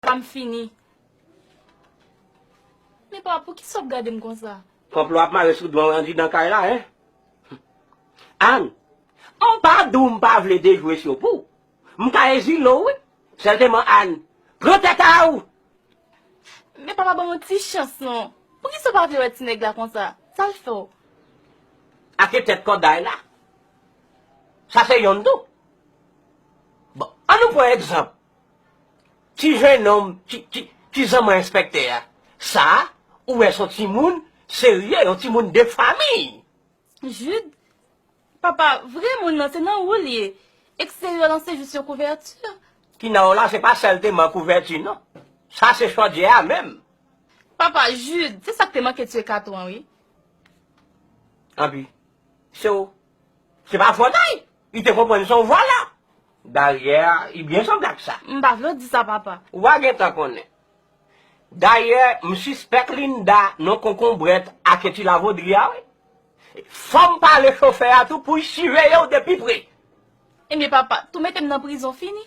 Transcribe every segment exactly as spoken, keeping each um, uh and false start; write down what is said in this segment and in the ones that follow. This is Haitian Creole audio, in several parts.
Pa m fini. Men papa, poukisa w ap gade m konsa? Konplo ap mare sou do w andidan kay la, en? Ann, m pa di w m pa vle dejwe sou pou w. M ka ezile w, wi. Sèlteman, Ann, pran tèt a w! Men papa, ban m yon ti chans non. Poukisa w pa vle wè ti nèg la konsa? Sa l fè w? Ake tèt kòday la. Sa se yonn tou. Bon, ann nou pran egzanp. Ti jennonm, ti, ti, ti zanman enspèktè a. Sa, ou wè se yon timoun serye, yon timoun de fanmi. Jude, papa, vre moun nan se nan ou l ye. Eksteryè lan se jis yon kouvèti. Ki nan ou la, se pa sèlteman kouvèti non. Sa se chòdyè a menm. Papa, Jude, se sa k te manke tiye katon an, wi. Anpi, se w. Se pa fòt a l. Li te konprann se yon vòlè. Dayè, li byen sanble ak sa. M pa vle w di sa, papa. Ou va gentan konnen. Dayè, m sispèk Linda nan konkonbrèt ake ti lavodri a, wi. Fò m pale chofè a tou pou l siveye w de pi pre. Ebyen, papa, tou mete m nan prizon fini.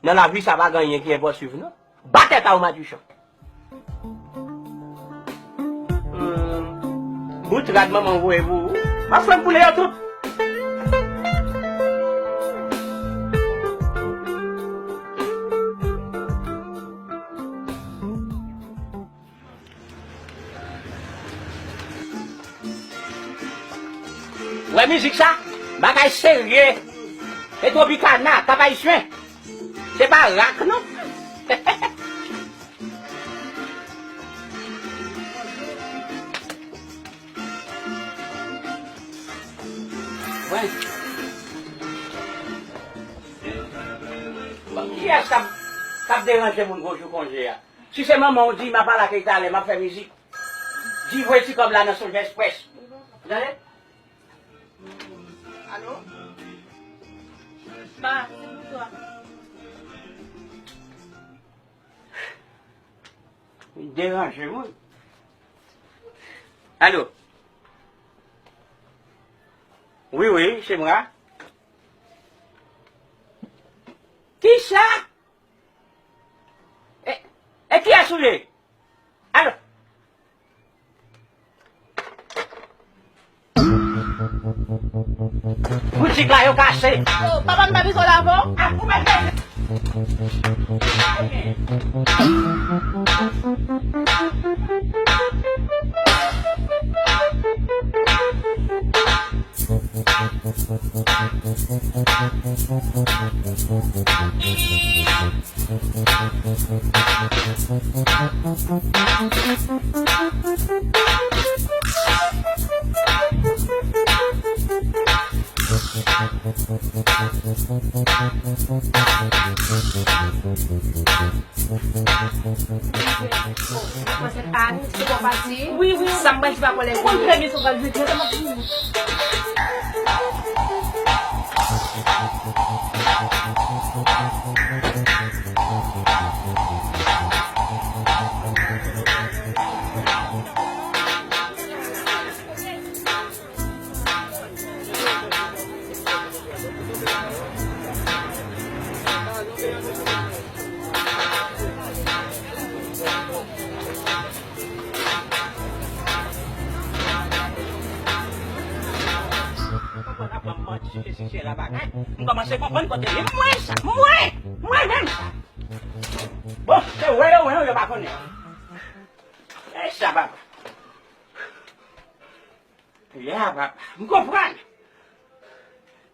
Nan lavi sa pa gen anyen ki enposib non. Ba tèt a w madichon. Hmm. Bout rad manman w voye pou ou. M ap fè m boule yo tout. Wè mizik sa? Bagay serye. E Tropicana, Cap Haïtien. Se pa rak non. Wè. Bon, kiyès k ap, k ap deranje moun gwo jou konje a? Si se manman w, di m ap al akèy talè, m ap fè mizik. Di voye ti kòb la nan Sonjè Express. Ou tande? Alo? Pa, se pou twa. Li deranje moun. Alo? Wi, wi, se mwen. Kisa? E, e kiyès ou ye? Alo? Boutik la yo kase. Oh, papa, m pa bezwen lave w. Ah, ou mèt manje. Mwen se Ann, se konpati. Wi, wi, wi. Sa m pral di pa pwolè. Ou konn trè byen sa w pral di. Konprann ap ban m manti sou sijè la bagay. M kòmanse konprann kote li. Mwen sa, mwen, mwen menm sa. Bon, se wè yo wè yo, yo pa konnen. E sa papa. Ya papa, m konprann.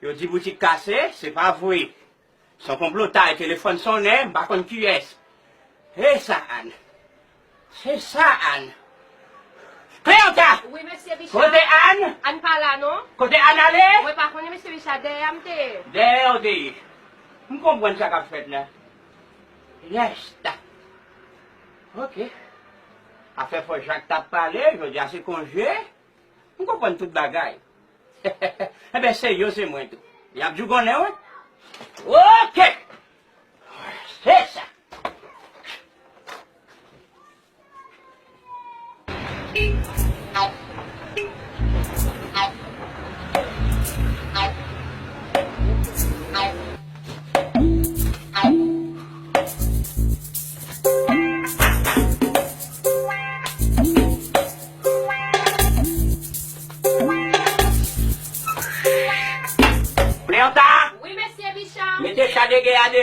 Yo di boutik kase, se pa vre. Se yon konplotay, telefòn sonnen, m pa konn kiyès. E sa, Ann. Se sa, Ann. Cléanta! Wi, mesye Richard. Kote Ann? Ann pa la, non. Kote Ann ale? Mwen pa konnen, mesye Richard, dèyè a m te ye. Dèyè ou te ye. M konprann sa k ap fèt la. Resta. Ok. Afè fò Jak t ap pale, jodi a se konje. M konprann tout bagay. Enben, se yo, se mwen tou. Y ap djougonnen, wi. Ok! Se sa.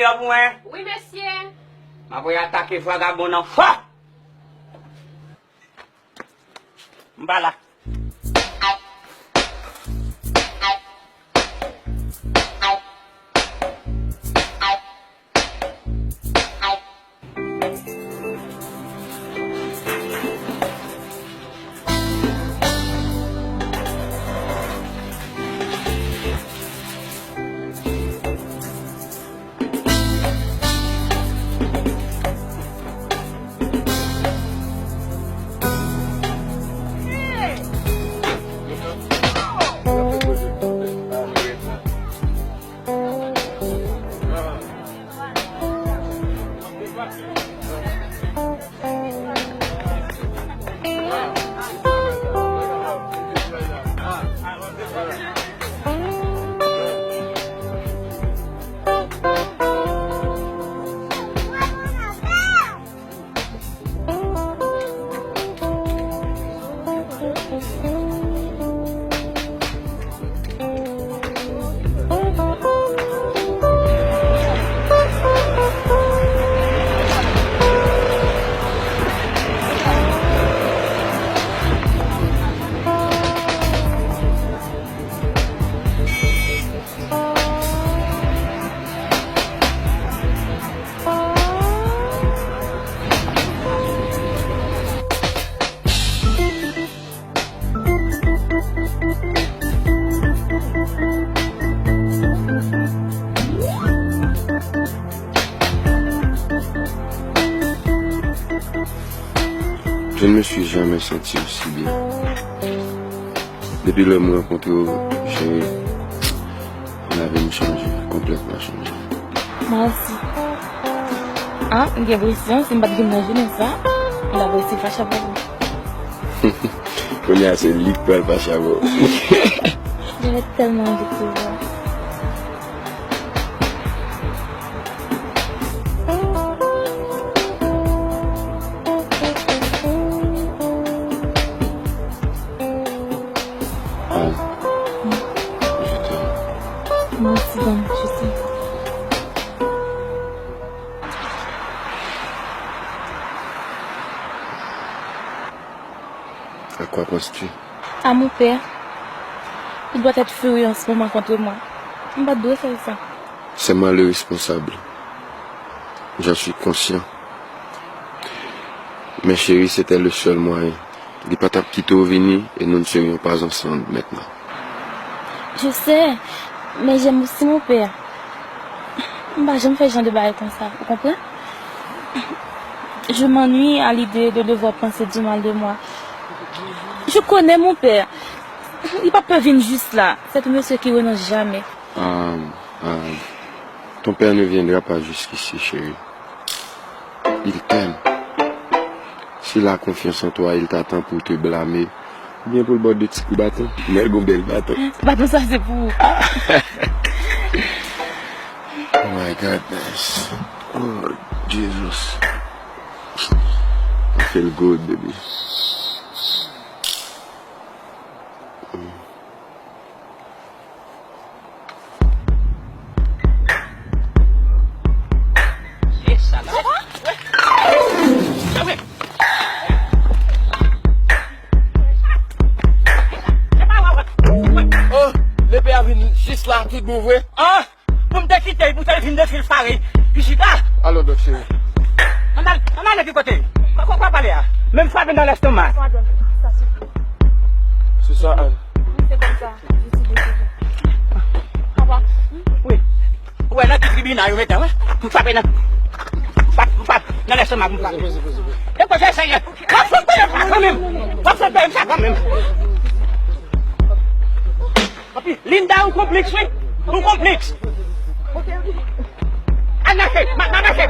Pou mwen. Wi, mesye. M ap atake vagabon nan fò. M pa la. Je ne me suis jamais senti aussi bien. Depi lè m rankontre w, cheri, lavi m chanje, konplètman chanje. Mwen osi. Ah, m gen enpresyon, si m pa t vin nan jounen sa, m t ap resi fache avè w. Kounye a, se li k pral fache avè w. J'avais tellement envie de te voir. Ah, je t'aime. Moi aussi, donc, je t'aime. À quoi penses-tu? À mon père. Il doit être furieux en ce moment contre moi. M pa t dwe fè l sa. C'est moi le responsable. J'en suis conscient. Mais chérie, c'était le seul moyen. Li pa t ap kite w vini et nous ne serions pas ensemble maintenant. Je sais, mais j'aime aussi mon père. M pa janm fè jan de bagay konsa, ou konprann? Je m'ennuie à l'idée de le voir penser du mal de moi. Je connais mon père. Li p ap vin jis la. C'est un monsieur qui renonce jamais. Ah, ah, ton père ne viendra pas jusqu'ici, chérie. Il t'aime. S'il a confiance en toi, il t'attend pour te blâmer. Ou byen pou l ba w de ti kou baton. Mwen gon bèl baton. Baton sa se pou ou. Oh my goodness. Oh, Jesus. I feel good, baby. Oh, lepe a vin jis la, tout bon vre. Ah! Pou m te kite l, pou te vin de fil fare. Li chita. Alò, dòk cheri. Ann al, ann al nan ki kote? Kwa, kwa, kwa pale a? Menm frape nan lestomak. Se sa, Ann. Wi. Ou wè nan ki tribinal yo mete, wi. M frape nan, m frape, m frape nan lestomak, m frape. E kote sa ye? W ap fout peye m sa kanmenm. W ap fout peye m sa kanmenm. Anpi, Linda, ou konpliks, wi. Ou konpliks. Al mache, ma, ma mache.